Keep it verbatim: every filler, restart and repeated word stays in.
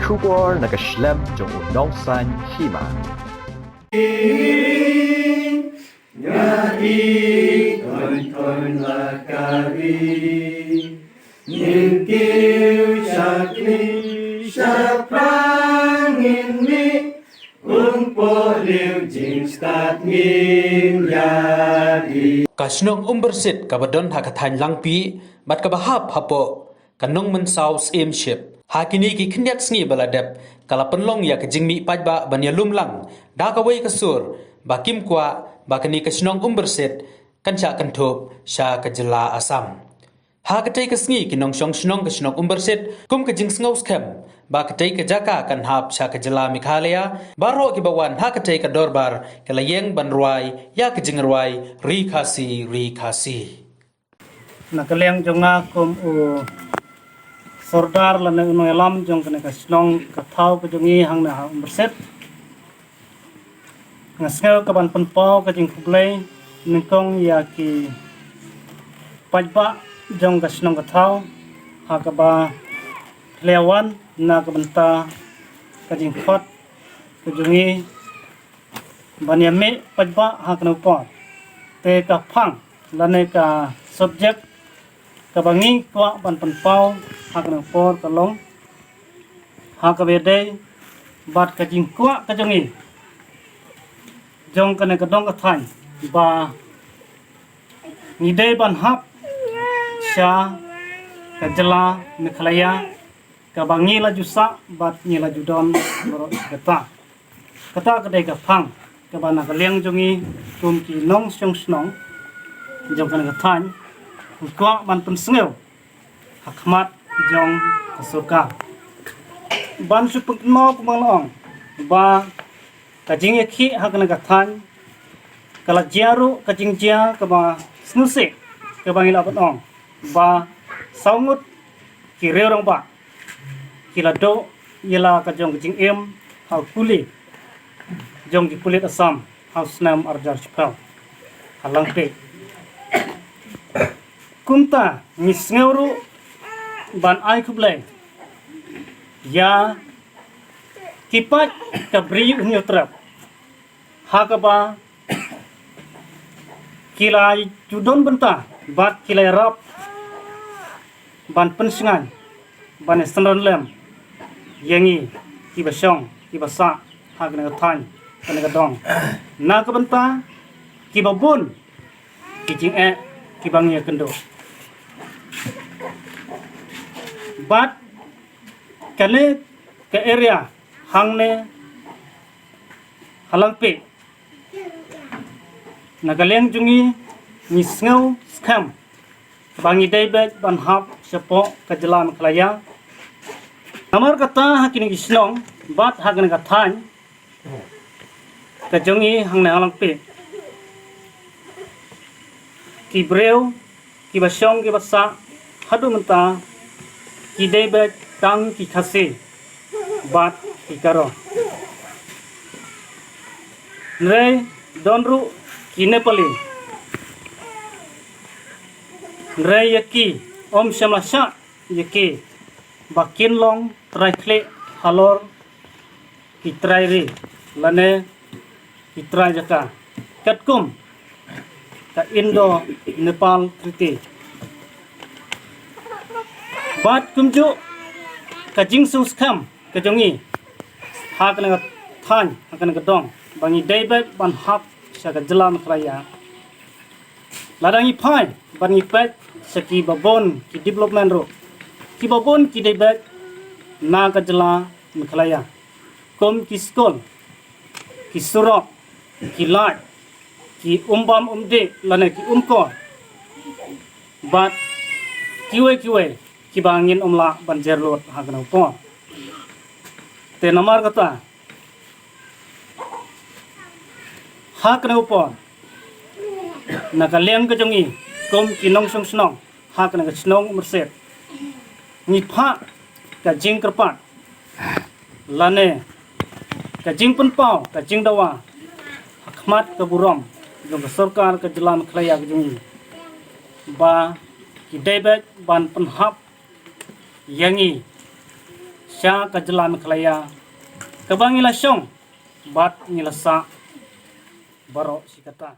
Khubor na ka shlem jong u nongsan hima. Nga i ton ton la kari. Ngin kiew shakri shaprang ngin mih. Ung poh liu jingstad ngin ïa i. Ka shnong Umbersit kaba don ha ka thaiñ Langpih bad kaba hap hapoh ka Nongmynsaw Syiemship. Ha kine ki khyndiat sngi ba la dep ka la pynlong ïa ka jingmih paidbah ban ïalum lang da kawei ka sur ba kim kwah ba kane ka shnong Umbersit kan shah kynthup sha ka jylla Assam. Ha katei ka sngi ki nongshong shnong ka shnong Umbersit kum ka jingsngew skhem ba katei ka jaka kan hap sha ka jylla Meghalaya, baroh kiba wan ha katei ka dorbar ki la ïeng ban rwai ïa ka jingrwai Ri Khasi Ri Khasi. Na ka liang jong nga kum u sordar lane u nongïalam jong kane ka shnong ka thaw ka jong ngi hangne ha Umbersit, nga sngew ka ban pynpaw ka jingkhublei nyngkong ïa ki paidbah jong ka shnong ka thaw ha kaba khlem wan na ka bynta ka jingkhot ka jong ngi ban ïa mih paidbah ha kane ka por. Te ka phang lane ka subject kaba ngi kwah ban pynpaw ha kane ka por ka long ha kaba ïadei bad ka jingkwah ka jong ngi jong kane ka dong ka thaiñ ba ngi dei ban hap sha ka jylla Meghalaya kaba ngi la ju sah bad ngi la ju don baroh kata. Kata ka dei ka phang kaba na ka liang jong ngi kum ki nongshong shnong jong kane ka thaiñ, ngi kwah ban pynsngew ha khmat jong ka sorkar. Ban shu pynkynmaw kumba nga la ong ba ka jingïakhih ha kane ka thaiñ ka la jia ruh ka jingjia kaba sngewsih kaba ngi lah ban ong ba saw ngut ki riew rangbah ki la duh ïa la ka jong ka jingim ha u kuli jong ki pulit Assam ha u snem arhajar shiphew ha Langpih. Kumta ngi sngew ruh ban ai khublei ïa ki paid ka Bri u Hynñiewtrep ha kaba ki la ju don bynta bad ki la ïarap ban pynshngaiñ ban ïasynran lem ïa ngi kiba shong kiba sah ha kane ka thaiñ kane ka dong na ka bynta kiba bun ki jingeh kiba ngi ïakynduh. Bad kane ka area hangne ha Langpih na ka liang jong ngi ngi sngew skhem ba ngi dei beit ban hap shapoh ka jylla Meghalaya. Namar kata ha kine ki shnong bad ha kane ka thaiñ ka jong ngi hangne ha Langpih ki briew kiba shong kiba sah haduh mynta ki dei beit tang ki Khasi bad ki Garo. Hynrei don ruh ki Nepali. Hynrei ïa ki ym shym la shah ïa ki ba kin long trai khlieh halor ki trai ri lane ki trai jaka katkum ka Indo-Nepal Treaty. Bad kumjuh ka jingsngewskhem ka jong ngi ha kane ka thaiñ ha kane ka dong ba ngi dei beit ban hap sha ka jylla Meghalaya. Lada ngi phai ban ngi peit sha ki babun ki development ruh ki babun ki dei beit na ka jylla Meghalaya kum ki skul, ki surok, ki light, ki umbam umdih lane ki umkor bad kiwei kiwei kiba ngin ym lah ban jer lut ha kane ka por. Te namar kata ha kane ka por na ka liang ka jong ngi kum ki nongshong shnong ha kane ka shnong Umbersit ngi phah ka jingkyrpad lane ka jingpynpaw ka jingdawa ha khmat ka burom jong ka sorkar ka jylla Meghalaya ka jong ngi ba ki dei beit ban pynhap ïa ngi sha ka jylla Meghalaya kaba ngi la shong bad ngi la sah baroh shi katta.